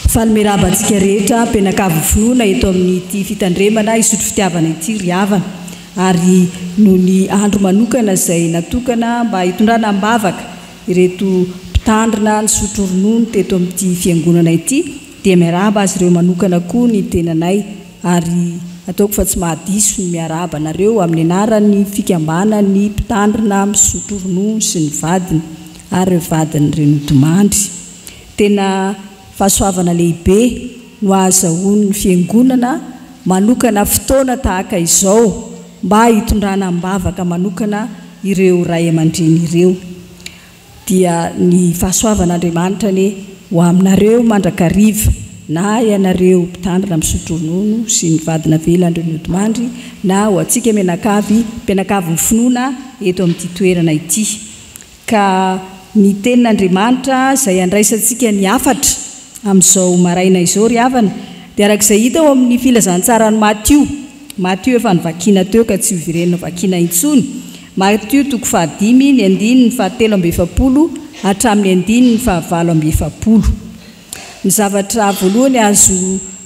Faly miarahaba antsika rehetra mpianakavy finoana eto amin'ity fitandremana Isotry Fitiavana ity ry havana ary noho ny andro manokana izay natokana mba hitondrana am-bavaka ireto mpitandrina nisotro ronono teto amin'ity fiangonana ity dia miarahaba azy ireo manokana koa ny tenanay ary ataoko fa tsy mahadiso ny miarahaba anareo amin'ny anaran'ny fikambanan'ny mpitandrina misotro ronono sy ny vadiny ary ireo vadin'ireo nodimandry. Tena fahasoavana lehibe no ahazahoan'ny Fiangonana manokana fotoana tahaka izao mba hitondrana am-bavaka manokana ireo ray aman-dreny ireo. Dia ny fahasoavan'Andriamanitra anie ho aminareo mandrakariva, na ianareo mpitandrina misotro ronono sy ny vady navelan'ireo nodimandry, na ho antsika mianakavy, mpianakavin'ny finoana eto amin'ity toerana ity. Ka ny Tenin'Andriamanitra izay andraisantsika ny hafatra amin'izao maraina izao ry havana dia araka izay hita ao amin'ny filazantsaran'i Matio, Matio efa novakiana teo ka tsy hoverenina hovakiana intsony, Matio toko fahadimy ny andininy fahatelo amby efapolo hatramin'ny andininy fahavalo amby efapolo. Ny zavatra voalohany azo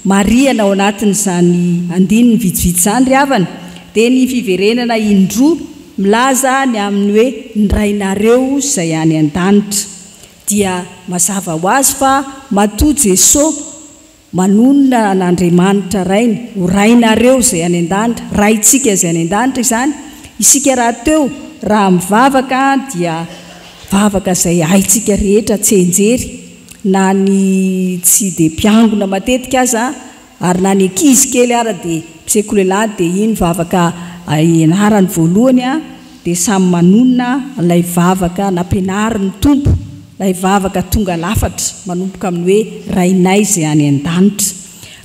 marihana ao anatin'izany andininy vitsivitsy izany ry havana dia ny fiverenana indroa milaza ny amin'ny hoe ny Rainareo izay any an-danitra. Dia mazava ho azy fa matoa Jesoa manonona an'Andriamanitra Rainy ho Rainareo izay any an-danitra, Raintsika izay any an-danitra izany, isika rahateo raha mivavaka dia vavaka izay haintsika rehetra tsianjery na ny tsy dia mpiangona matetika aza ary na ny ankizy kely ara dia mpisekoly alahady dia iny vavaka ianarany voalohany dia samy manonona ilay vavaka nampianarin'ny Tompo, ilay vavaka tonga lafatra manomboka amin'ny hoe Rainay izay any an-danitra.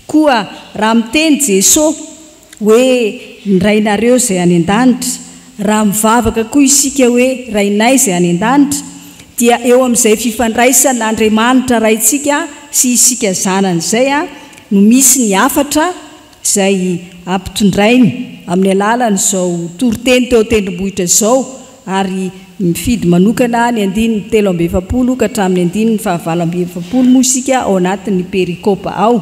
Koa raha miteny Jeso hoe ny Rainareo izay any an-danitra, raha mivavaka koa isika hoe Rainay izay any an-danitra, dia eo amin'izay fifandraisan'Andriamanitra Raintsika sy isika zanany izay no misy ny hafatra izay ampitondrainy amin'ny alalan'izao toriteny teo an-tendrombohitra izao ary mifidy manokana ny andininy 43 ka hatramin'ny andininy fahavalo amby efapolo moa isika ao anatin'ny perikopa ao.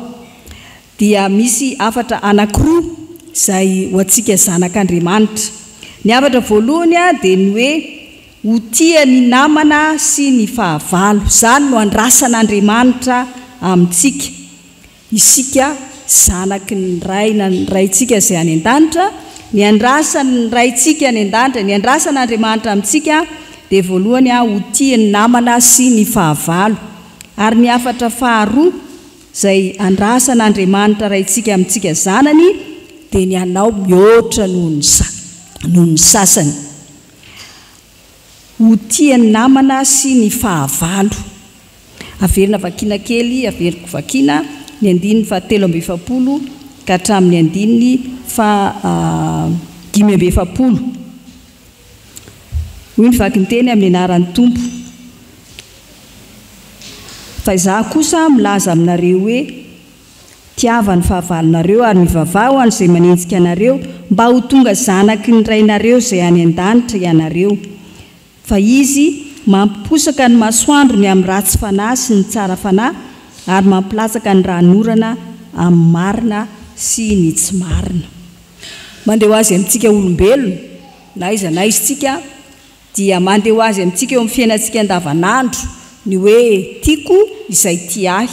Dia misy hafatra anankiroa izay ho antsika zanak'Andriamanitra. Ny hafatra voalohany dia ny hoe ho tia ny namana sy ny fahavalo. Izany no andrasan'Andriamanitra amintsika. Isika zanaky ny Ray na ny Raintsika izay any an-danitra, ny andrasan'ny Raintsika any an-danitra, ny andrasan'Andriamanitra amintsika dia voalohany ho tia ny namana sy ny fahavalo. Ary ny hafatra faharoa izay andrasan'Andriamanitra Raintsika amintsika zanany dia ny hanao mihoatra noho ny noho ny sasany. Ho tia ny namana sy ny fahavalo. Averina vakiana kely, averiko vakiana ny andininy faha 43 ka hatramin'ny andininy faha 45. Hoy ny vakinteny amin'ny anaran'ny Tompo. Fa izaho kosa milaza aminareo hoe, Tiava ny fahavalonareo ary mivavaha ho an'izay manenjika anareo, mba ho tonga zanaky ny Rainareo izay any an-danitra ianareo. Fa Izy mampiposaka ny masoandrony amin'ny ratsy fanahy sy ny tsara fanahy, ary mampilatsaka ny ranonorana amin'ny marina sy ny tsy marina. Mandeha ho azy amintsika olombelona, na aiza na aiza isika, dia mandeha ho azy amintsika eo amin'ny fiainantsika andavanandro ny hoe tiako izay tia ahy,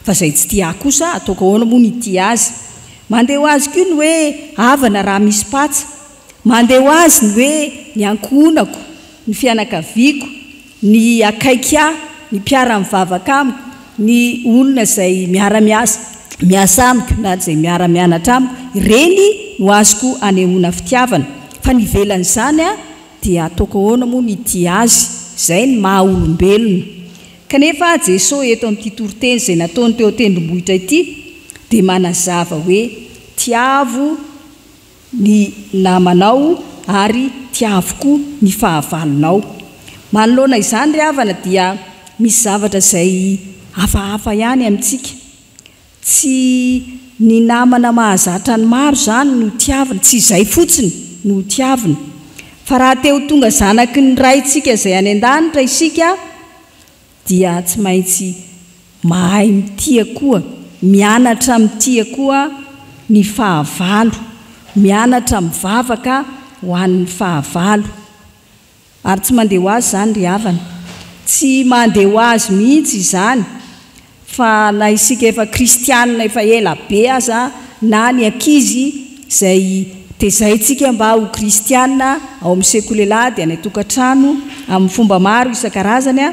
fa izay tsy tia ahy kosa ataoko ahoana moa ny hitia azy? Mandeha ho azy koa ny hoe havana raha misy patsa, mandeha ho azy ny hoe ny ankohonako, ny fianakaviako, ny akaiky ahy, ny mpiara-mivavaka amiko, ny olona izay miara-miasa miasa amiko na izay miara-mianatra amiko, ireny no azoko anehoana fitiavana, fa ny ivelan'izany dia ataoko ahoana moa ny hitia azy? Izay ny maha olombelona. Kanefa Jesoa eto amin'ity toriteny izay nataony teo an-tendrombohitra ity dia manazava hoe tiavo ny namanao ary tiavo koa ny fahavalonao. Manoloana izany ry havana dia misy zavatra izay hafahafa ihany amintsika. Tsy ny namana mahazatra ny maro izany no tiavina, tsy izay fotsiny no hotiavina. Fa raha te ho tonga zanaky ny Raintsika izay any an-danitra isika dia tsy maintsy. mahay mitia koa, mianatra mitia koa ny fahavalo, mianatra mivavaka ho an'ny fahavalo. Ary tsy mandeha ho azy izany ry havana. Tsy mandeha ho azy mihitsy izany fa na isika efa kristianina efa ela be aza na ny ankizy izay tezaintsika mba ho kristianina ao amin'ny sekoly alahady any an-tokantrano amin'ny fomba maro isan-karazany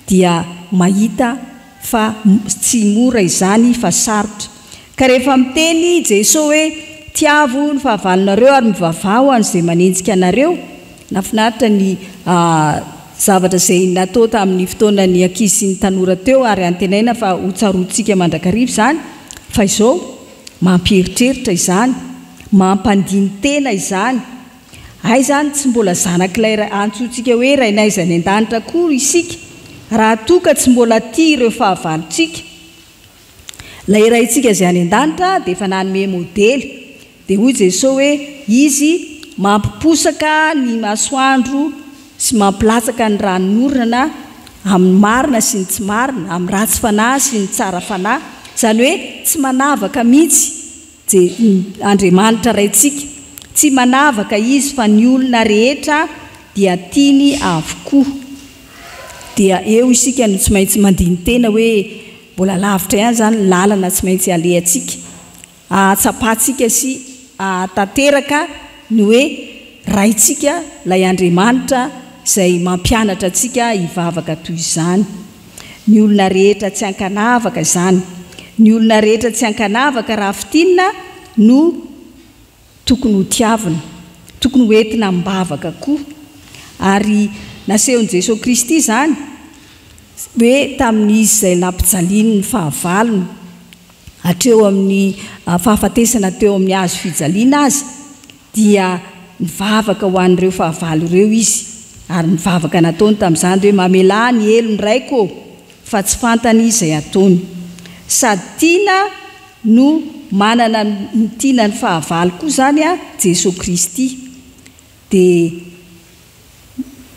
dia mahita fa tsy mora izany fa sarotra. Ka rehefa miteny i Jesoa hoe tiavo ny fahavalonareo ary mivavaha ho an'izay manenjika anareo, nahafinaritra ny zavatra izay natao tamin'ny fotoanan'ny ankizy sy ny tanora teo ary antenaina fa ho tsaroantsika mandrakariva izany fa izao mampieritreritra izany, mampandini-tena izany. Aiza any tsy mbola zanak'ilay Ray antsointsika hoe Rainay izay any an-danitra akory isika raha toa ka tsy mbola tia ireo fahavalontsika. Ilay Raintsika izay any an-danitra dia efa nanome modely. Dia hoy Jesoa hoe Izy mampiposaka ny masoandro sy mampilatsaka ny ranonorana amin'ny marina sy ny tsy marina, amin'ny ratsy fanahy sy ny tsara fanahy. Izany hoe tsy manavaka mihitsy. Andriamanitra Raintsika. Tsy manavaka Izy fa ny olona rehetra dia tiany avokoa. Dia eo isika no tsy maintsy mandini-tena hoe mbola lavitra ihany izany ny lalana tsy maintsy alehantsika ahatsapantsika sy ahatanteraka ny hoe Raintsika ilay Andriamanitra izay mampianatra antsika hivavaka toy izany. Ny olona rehetra tsy ankanavaka izany. Ny olona rehetra tsy ankanavaka raha fintinina no tokony ho tiavina. Tokony ho entina amim-bavaka koa. Ary nasehon'i Jesoa Kristy izany hoe tamin'izy izay nampijaliany ny fahavalony hatreo amin'ny fahafatesana teo amin'ny hazo fijaliana aza dia nivavaka ho an'ireo fahavalo ireo izy, ary ny vavaka nataony tamin'izany dia hoe, Mamelà ny helony Raiko ô, fa tsy fantany izay ataony. Sady tiana no manana ny tiana ny fahavalo koa izany Jesoa Kristy. Dia.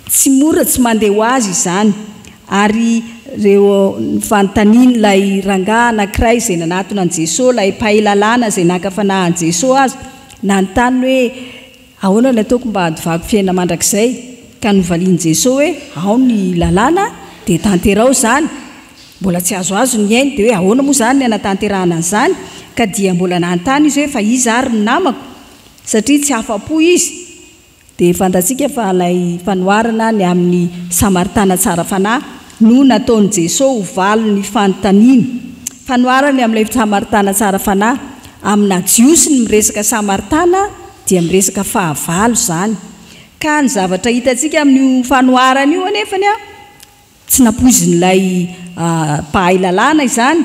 Tsy mora, tsy mandeha ho azy izany. Ary ireo fanontanian'ilay rangahy anankiray izay nanatona an'i Jesoa, ilay mpahay lalàna izay naka fanahy an'i Jesoa aza, nanontany hoe, Ahoana no ataoko mba handovako fiainana mandrakizay? Ka novalian'i Jesoa hoe, Ao ny lalàna, dia tanteraho izany. Mbola tsy azoazo ny ainy, dia hoe ahoana moa izany ny hanatanterahana an'izany? Ka dia mbola nanontany izy hoe, Fa iza ary no namako? Satria tsy afa-po izy. Dia fantatsika fa ilay fanoharana ny amin'ny Samaritana tsara fanahy no nataon'i Jesoa ho valin'ny fanontaniany. Fanoharana ny amin'ilay Samaritana tsara fanahy. Amina Jiosy ny miresaka Samaritana dia miresaka fahavalo izany. Ka ny zavatra hitantsika amin'io fanoharana io anefany Tsy nampoizin'ilay mpahay lalàna izany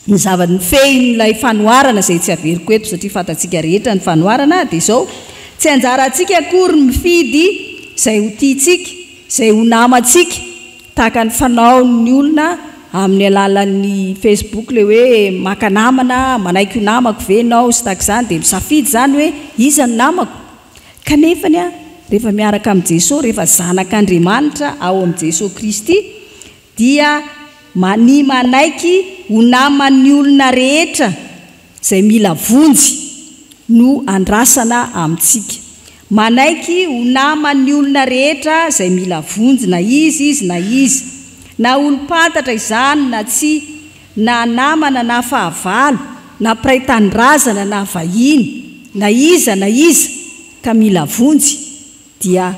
ny zava-nifehin'ilay fanoharana izay tsy averiko eto satria fantatsika rehetra ny fanoharana dia izao, tsy anjarantsika akory ny mifidy izay ho tiantsika, izay ho namantsika, tahaka ny fanaon'ny olona amin'ny alalan'ny facebook ilay hoe maka namana, manaiky ho namako ve ianao sy tahaka izany dia misafidy izany hoe iza no namako. Kanefany rehefa miaraka amin'i Jesoa, rehefa zanak'Andriamanitra ao amin'i Jesoa Kristy, dia mania manaiky ho naman'ny olona rehetra izay mila vonjy no andrasana amintsika. Manaiky ho naman'ny olona rehetra izay mila vonjy na iza izy na iza, na olom-pantatra izany na tsia, na namana na fahavalo, na mpiray tanindrazana na vahiny, na iza na iza ka mila vonjy dia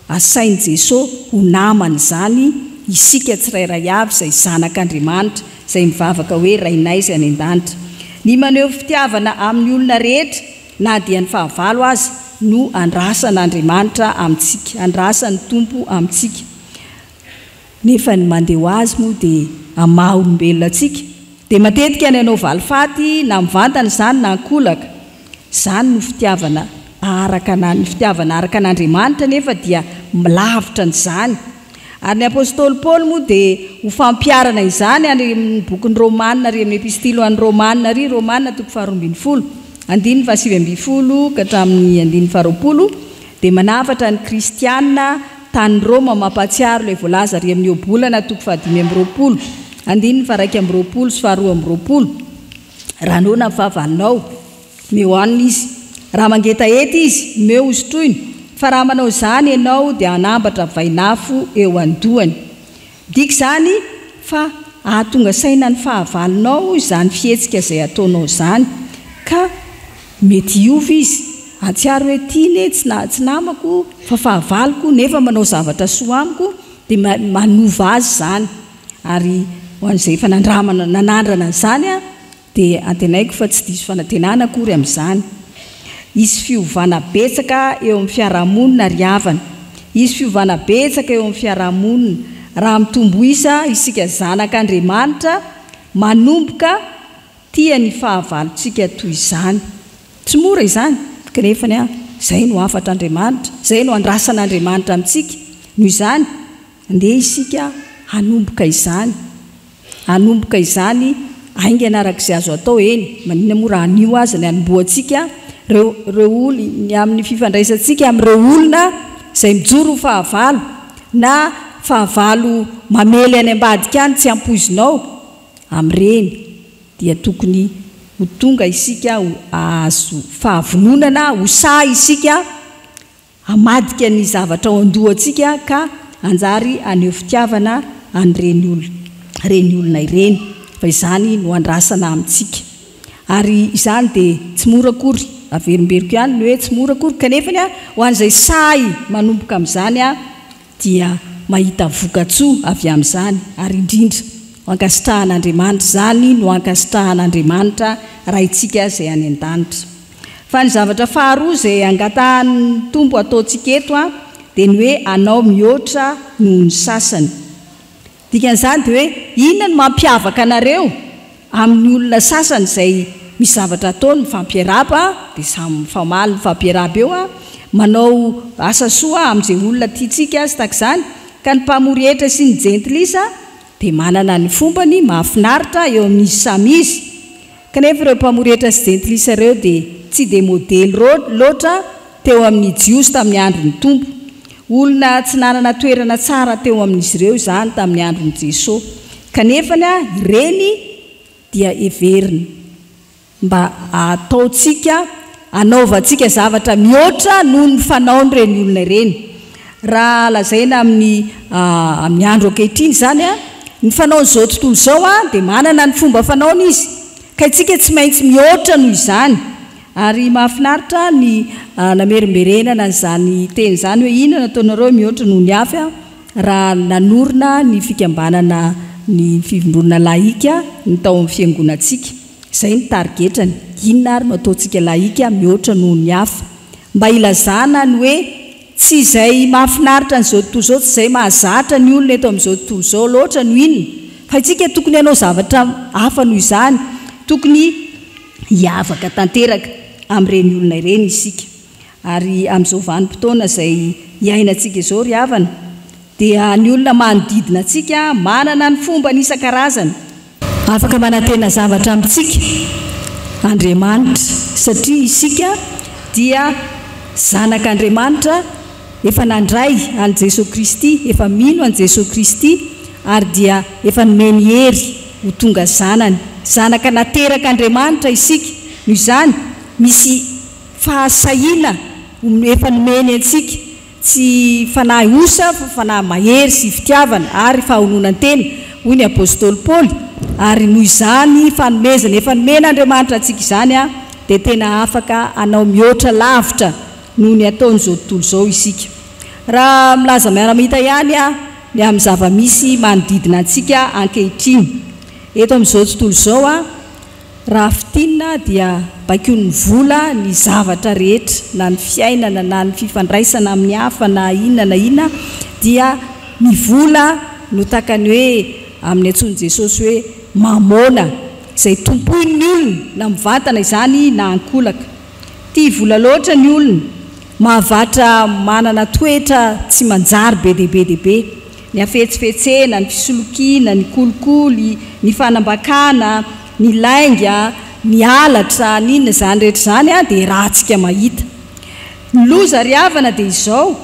asain'i Jeso ho namany izany isika tsirairay avy izay zanak'Andriamanitra, izay mivavaka hoe Rainay izay any an-danitra. Ny maneho fitiavana amin'ny olona rehetra na dia ny fahavalo aza no andrasan'Andriamanitra amintsika, andrasan'ny Tompo amintsika. Nefa ny mandeha ho azy moa dia amin'ny maha olombelona antsika dia matetika ny hanao valifaty na mivantana izany na ankolaka. Izany no fitiavana araka an ny fitiavana araka an'Andriamanitra nefa dia lavitra an'izany. Ary ny apostoly Paoly moa dia ho fampiharana izany any amin'ny bokin'ny Romana ary amin'ny epistily ho an'ny Romana ary, Romana toko faharoambinifolo, andininy fahasiviambinifolo ka hatramin'ny andininy faharoapolo, dia manafatra ny kristiana tany Roma mampahatsiaro ilay voalaza ary amin'ny Ohabolana toko fahadimy amby roapolo, andininy faha-21 sy faha-22, Raha noana ny fahavalonao, omeo hanina izy. Raha mangetaheta izy, omeo hosotroiny, fa raha manao izany ianao dia hanambatra vainafo eo an-dohany. Midika izany fa hahatonga saina ny fahavalonao izany fihetsika izay ataonao izany, ka mety hiova izy, hahatsiaro hoe ity anie tsy tsy namako fa fahavaloko nefa manao zavatra soa amiko, dia manova azy izany. Ary ho an'izay efa nandramana nanandrana an'izany dia antenaiko fa tsy diso fanantenana akory amin'izany. Hisy fiovana betsaka eo amin'ny fiarahamonina ry havana. Hisy fiovana betsaka eo amin'ny fiarahamonina raha mitombo isa isika zanak'Andriamanitra manomboka tia ny fahavalontsika toy izany. Tsy mora izany, kanefa izay no hafatr'Andriamanitra, izay no andrasan'Andriamanitra amintsika. Noho izany, Andeha isika hanomboka izany, hanomboka izany haingana araka izay azo atao, eny, maninona moa raha anio aza ny hanombohantsika ireo, ireo ol, ny amin'ny fifandraisantsika amin'ireo olona izay mijoro ho fahavalo, na fahavalo mamely any ambadika any tsy ampoizinao, amin'ireny dia tokony ho tonga isika ho hahazo fahavononana, ho sahy isika, Hamadika ny zavatra ao an-dohantsika ka hanjary haneho fitiavana an'ireny ireny olona ireny, fa izany no andrasana amintsika. Ary izany dia tsy mora akory, averimberiko ihany ny hoe tsy mora akory, kanefa ho an'izay sahy manomboka amin'izany dia mahita voka-tsoa avy amin'izany, ary indrindra ho ankasitrahan'Andriamanitra, izany no ankasitrahan'Andriamanitra Raintsika izay any an-danitra. Fa ny zavatra faharoa izay angatahan'ny Tompo ataontsika eto dia ny hoe hanao mihoatra noho ny sasany. Dikan'izany dia hoe inona no mampiavaka anareo amin'ny olona sasany izay misy zavatra ataony mifampiarahaba dia samy mifamaly mifampiarahaba eo, manao asa soa amin'izay olona tiantsika sy tahaka izany, ka ny mpamory hetra sy ny jentilisa dia manana ny fombany mahafinaritra eo amin'izy samy izy. Kanefa ireo mpamory hetra sy jentilisa ireo dia tsy dia modely loatra teo amin'ny Jiosy tamin'ny andron'ny Tompo. Olona tsy nanana toerana tsara teo amin'izy ireo izany tamin'ny andron'i Jesoa. Kanefa ireny dia heverina mba hataontsika, hanaovantsika zavatra mihoatra noho ny fanaon'ireny olona ireny. Raha lazaina amin'ny amin'ny andro ankehitriny izany, ny fanaon'izao tontolo izao dia manana ny fomba fanaony izy, ka isika tsy maintsy mihoatra noho izany. Ary mahafinaritra ny namerimberenana an'izany teny izany hoe inona no ataonareo mihoatra noho ny hafa raha nanorina ny fikambanana ny fivondronana lahika ny tao amin'ny fiangonantsika. Izay ny tarigetrany. Inona ary no ataontsika lahika mihoatra noho ny hafa? Mba hilazana ny hoe Tsy izay mahafinaritra an'izao tontolo izao, tsy izay mahazatra ny olona eto amin'izao tontolo izao loatra no inona, fa isika tokony hanao zavatra hafa noho izany, tokony hiavaka tanteraka amin'ireny olona ireny isika. Ary amin'izao vanim-potoana izay iainantsika izao ry havana, dia ny olona manodidina antsika manana ny fombany isan-karazany, Afaka manantena zavatra amintsika Andriamanitra satria isika dia zanak'Andriamanitra efa nandray an'i Jesoa Kristy, efa mino an'i Jesoa Kristy ary dia efa nomeny hery ho tonga zanany. Zanaka naterak'Andriamanitra isika, noho izany misy fahasahiana efa nomeny antsika. Tsy fanahy osa fa fanahy mahery sy fitiavana ary fahononan-tena, hoy ny apostoly Paoly, ary noho izany fanomezana efa nomen'Andriamanitra antsika izany dia tena afaka hanao mihoatra lavitra noho ny ataon'izao tontolo izao isika. Raha milaza miara-mahita ihany aho ny amin'ny zava-misy manodidina antsika ankehitriny eto amin'izao tontolo izao, Raha fintinina dia baikoin'ny vola ny zavatra rehetra, na ny fiainana, na ny fifandraisana amin'ny hafa, na inona na inona, dia ny vola no tahaka ny hoe amin'ny antsoin'i Jesosy hoe mamôna, izay tompoin'ny olona, na mivantana izany na ankolaka. Tia vola loatra ny olona, mahavatra manana toetra tsy manjary be dia be dia be. Ny hafetsifetsena, ny fisolokiana, ny kolikoly, ny fanambakana, ny lainga, ny halatra, ny inona izany rehetra izany dia iarahantsika mahita. Ny loza ry havana dia izao,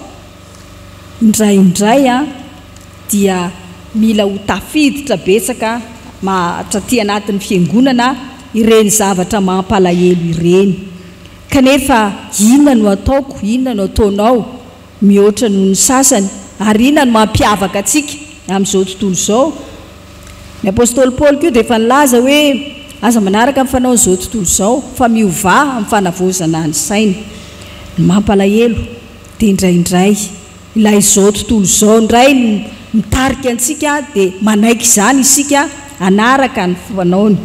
indraindray dia mila ho tafiditra betsaka. Mahatraty anatin'ny fiangonana ireny zavatra mampalahelo ireny. Kanefa inona no ataoko, inona no ataonao mihoatra noho ny sasany, ary inona no mampiavaka antsika amin'izao tontolo izao? Ny apostoly Paoly koa dia efa nilaza hoe, Aza manaraka ny fanaon'izao tontolo izao, fa miovà amin'ny fanavaozana ny saina. Ny mampalahelo dia indraindray Ilay izao tontolo izao indray no mitarika antsika dia manaiky izany isika hanaraka ny fanaony.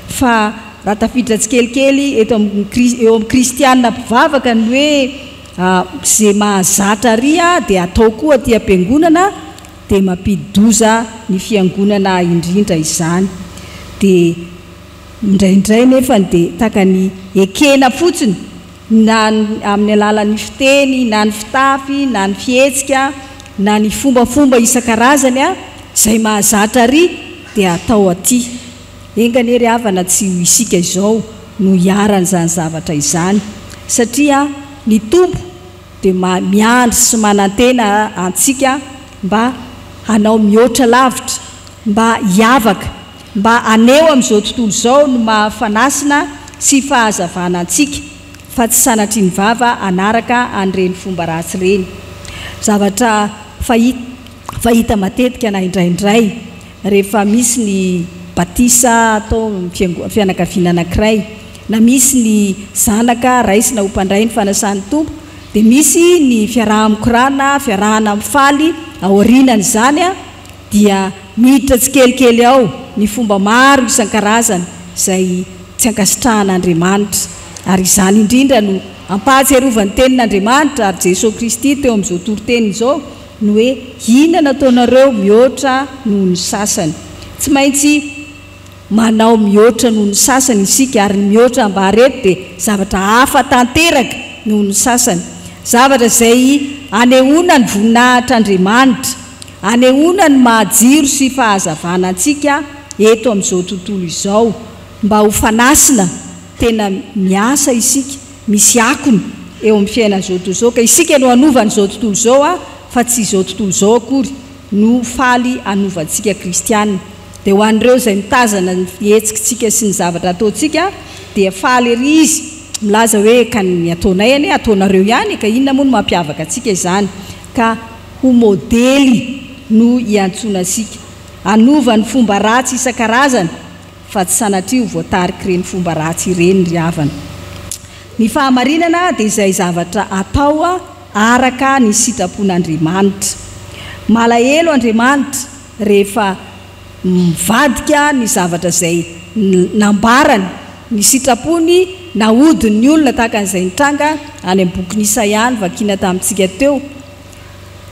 Fa raha tafiditra tsikelikely eto amin'ny eo amin'ny kristiana mpivavaka ny hoe ze mahazatra ary dia atao koa aty am-piangonana dia mampidi-doza ny fiangonana indrindra izany. Dia indraindray nefany dia takany ekena fotsiny na amin'ny alalan'ny fiteny, na ny fitafy, na ny fihetsika, na ny fombafomba isan-karazany, izay mahazatra àry dia atao aty. Enga anie ry havana tsy ho isika izao no hiharan'izany zavatra izany, satria ny Tompo dia miandry sy manantena antsika mba hanao mihoatra lavitra, mba hiavaka, mba haneho amin'izao tontolo izao ny maha fanasina sy fahazavana antsika fa tsy sanatria ny vava hanaraka an'ireny fomba ratsy ireny. Zavatra fahita matetika na indraindray rehefa misy ny batisa atao amin'ny fianakaviana anankiray na misy ny zanaka raisina ho mpandray ny fanasan'ny Tompo dia misy ny fiaraha-mikorana, fiarahana mifaly aorianan'izany dia miditra tsikelikely ao ny fomba maro isan-karazany izay tsy ankasitrahan'Andriamanitra. Ary izany indrindra no ampahatsiarovan'ny Tenin'Andriamanitra ary Jesoa Kristy teo amin'izao toriteny izao ny hoe inona no ataonareo mihoatra noho ny sasany. Tsy maintsy manao mihoatra noho ny sasany isika ary ny mihoatra ambara eto dia zavatra hafa tanteraka noho ny sasany. Zavatra izay anehoana ny voninahitr'Andriamanitra. Anehoana ny maha jiro sy fahazavana antsika eto amin'izao tontolo izao, mba ho fanasina tena miasa isika, misy akony eo amin'ny fiainan'izao tontolo izao, ka isika no hanova an'izao tontolo izao fa tsy izao tontolo izao akory no faly hanova antsika kristiana. Dia ho an'ireo izay mitazana ny fihetsikitsika sy ny zavatra ataontsika dia faly ery izy milaza hoe ka ny ataonay anie ataonareo ihany e, ka inona moa no mampiavaka antsika izany? Ka ho modely no iantsoana antsika hanova ny fomba ratsy isan-karazany fa tsy sanatria ho voatarik'ireny fomba ratsy ireny ry havana. Ny fahamarinana dia izay zavatra atao araka ny sitrapon'Andriamanitra. Malahelo Andriamanitra rehefa mivadika ny zavatra izay nambarany, ny sitrapony nahodin'ny olona tahaka an'izay nitranga any amin'ny bokin'i Isaia novakiana tamintsika teo.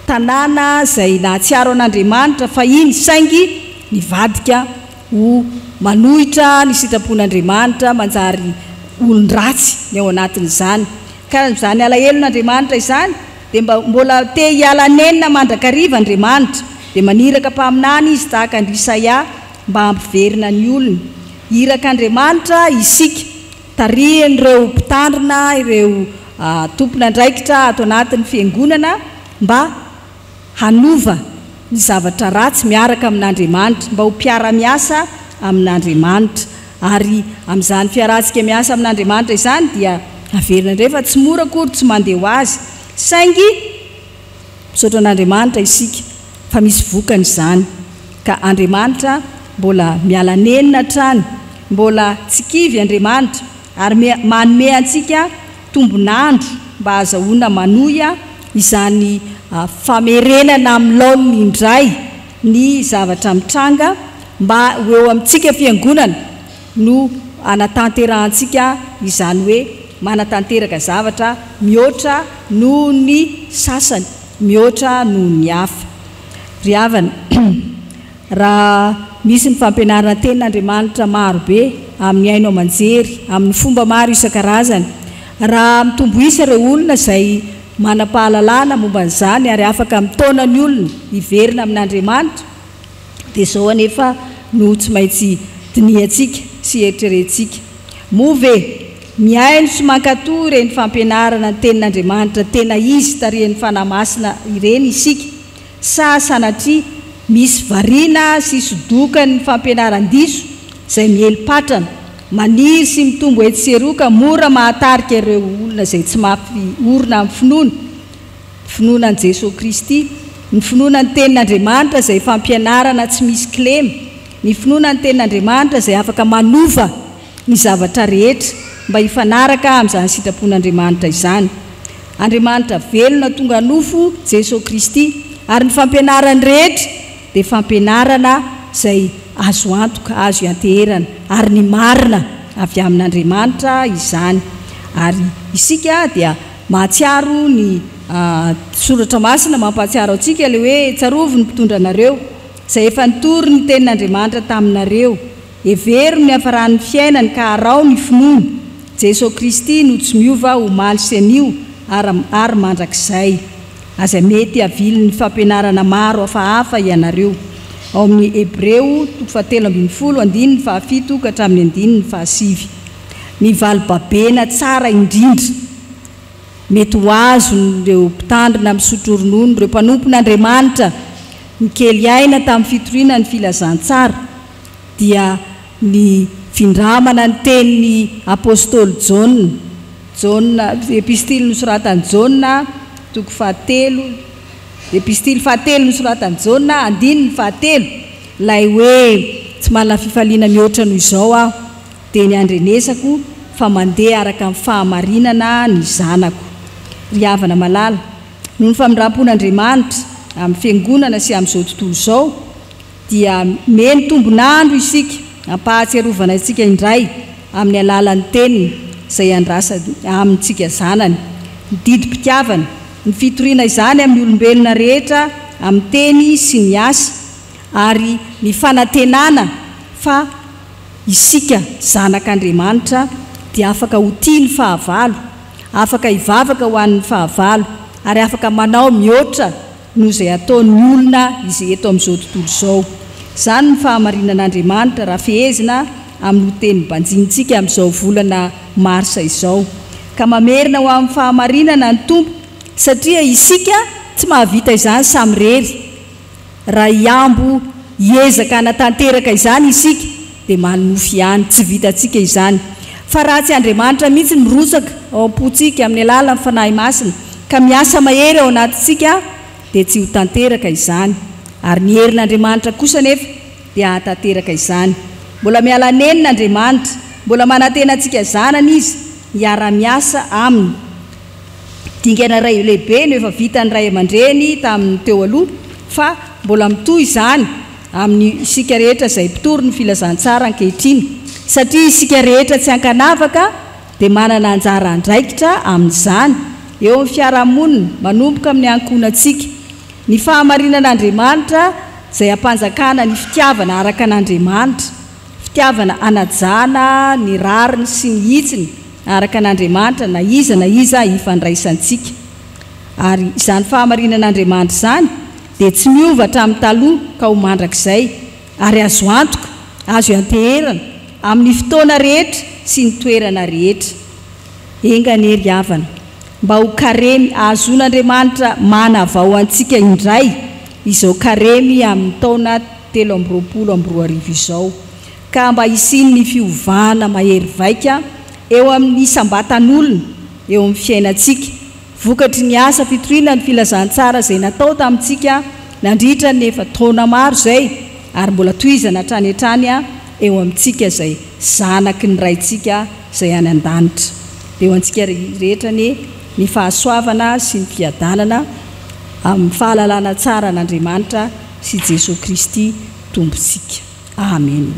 Tanàna izay nahatsiaro an'Andriamanitra fahiny saingy nivadika ho manohitra ny sitrapon'Andriamanitra, manjary olon-dratsy ny ao anatin'izany. Ka izany alahelon'Andriamanitra izany dia mba mbola te hiala nenina mandrakariva Andriamanitra, dia maniraka mpaminany Izy tahaka an-dry Isaia mba hampiverina ny olony. Irak'Andriamanitra isika, tarihin'ireo mpitandrina, ireo tompon'andraikitra ato anatin'ny fiangonana mba hanova ny zavatra ratsy miaraka amin'Andriamanitra, mba ho mpiara-miasa amin'Andriamanitra. Ary amin'izany fiarahantsika miasa amin'Andriamanitra izany dia averina indray fa tsy mora akory, tsy mandeha ho azy. Saingy misaotra an'Andriamanitra isika fa misy vokany izany. Ka Andriamanitra mbola miala nenina hatrany, mbola tsy kivy Andriamanitra ary manome antsika tombon'andro mba hahazahoana manohy izany famerenana amin'ny laoniny indray ny zavatra mitranga mba ho eo amintsika fiangonana no hanatanterahantsika izany hoe manatanteraka zavatra mihoatra noho ny sasany, mihoatra noho ny hafa. Ry havana, raha misy ny fampianarana tenin'Andriamanitra maro be amin'ny haino aman-jery, amin'ny fomba maro isan-karazany, raha mitombo isa ireo olona izay manam-pahalalana momba an'izany ary afaka mitaona ny olona hiverina amin'Andriamanitra, dia izao anefa no tsy maintsy dinihantsika sy eritreretintsika, Moa ve mihaino sy mankatò ireny fampianarana ny Tenin'Andriamanitra tena izy tarihin'ny Fanahy Masina ireny isika, sa sanatria. Misy variana sy sodokan'ny fampianaran-diso izay miely patrana, maniry sy mitombo etsy sy eroa ka mora mahatarika ireo olona izay tsy mafy orina amin'ny finoana, finoana an'i Jesoa Kristy, ny finoana ny Tenin'Andriamanitra izay fampianarana tsy misy kilema, ny finoana ny Tenin'Andriamanitra izay afaka manova ny zavatra rehetra mba hifanaraka amin'izany sitrapon'Andriamanitra izany. Andriamanitra velona tonga nofo, Jesoa Kristy, ary ny fampianarany rehetra dia fampianarana izay azo antoka, azo ianteherana, ary ny marina avy amin'Andriamanitra izany. Ary isika dia mahatsiaro ny Soratra Masina mampahatsiaro antsika ilay hoe, Tsarovy ny mpitondra anareo, izay efa nitory ny tenin'Andriamanitra taminareo. Hevero ny hafaran'ny fiainany ka araho ny finoany. Jeso Kristy no tsy miova omaly sy anio ary ary mandrakizay. Aza mety havilin'ny fampianarana maro hafahafa ianareo. Ao amin'ny Hebreo toko fahatelo ambin'ny folo andininy fahafito ka hatramin'ny andininy fahasivy. Ny valibabena tsara indrindra mety ho azon'ireo mpitandrina misotro ronono, ireo mpanompon'Andriamanitra nikely aina tamin'ny fitoriana ny filazantsara, dia ny findramana ny tenin'ny apostoly Jaona, Jaona, epistily nosoratan'i Jaona, toko fahatelo, epistily fahatelo nosoratan'i Jaona, andininy fahatelo, ilay hoe, Tsy manana fifaliana mihoatra noho izao aho, dia ny handrenesako fa mandeha araka ny fahamarinana ny zanako. Ry havana malala, noho ny famindram-pon'Andriamanitra amin'ny Fiangonana sy amin'izao tontolo izao, dia meny tombon'andro isika hampahatsiarovana antsika indray amin'ny alalan'ny Teniny izay andrasany amintsika zanany, ny didim-pitiavana, ny fitoriana izany amin'ny olombelona rehetra amin'ny teny sy ny asa, ary ny fanantenana fa isika zanak'Andriamanitra dia afaka ho tia ny fahavalo, afaka hivavaka ho an'ny fahavalo, ary afaka manao mihoatra noho izay ataon'ny olona izay eto amin'izao tontolo izao. Izany ny fahamarinan'Andriamanitra raha fehezina amin'ny ho teny banjinintsika amin'izao volana marsa izao. Ka mamerina ho amin'ny fahamarinana ny Tompo satria isika tsy mahavita izany samirery. Raha hihambo hiezaka hanatanteraka izany isika dia manonofy ihany, tsy vitantsika izany. Fa raha tsy Andriamanitra mihitsy no mirotsaka ao am-pontsika amin'ny alalan'ny Fanahy Masina ka miasa mahery ao anatintsika dia tsy ho tanteraka izany. Ary ny herin'Andriamanitra kosa anefa dia hahatanteraka izany. Mbola miala nenina Andriamanitra, mbola manantena antsika zanany Izy hiara-miasa Aminy. Dingana iray lehibe no efa vitan'ny ray aman-dreny tamin'ny teo aloha fa mbola mitohy izany amin'ny isika rehetra izay mpitory ny filazantsara ankehitriny satria isika rehetra tsy ankanavaka dia manana anjara andraikitra amin'izany eo amin'ny fiarahamonina manomboka amin'ny ankohonantsika. Ny fahamarinan'Andriamanitra izay ampanjakana ny fitiavana araka an'Andriamanitra, fitiavana hanajana ny rariny sy ny hitsiny araka an'Andriamanitra na iza na iza ifandraisantsika. Ary izany fahamarinan'Andriamanitra izany dia tsy miova hatramin'ny taloha ka ho mandrakizay, ary azo antoka, azo ianteherana, amin'ny fotoana rehetra sy ny toerana rehetra. Enga anie ry havana, mba ho karemy ahazoan'Andriamanitra manavao antsika indray izao karemy amin'ny taona 2023 izao, ka mba hisian'ny fiovana mahery vaika eo amin'ny isam-batan'olona, eo amin'ny fiainantsika, vokatry ny asa fitoriana ny filazantsara izay natao tamintsika nandritra ny efa taona maro izay ary mbola tohizana hatrany hatrany eo amintsika izay zanaky ny Raintsika izay any an-danitra. Dia ho antsika rehetra anie ny fahasoavana sy ny fiadanana amin'ny fahalalana tsara an'Andriamanitra sy Jesoa Kristy Tompontsika. Amena.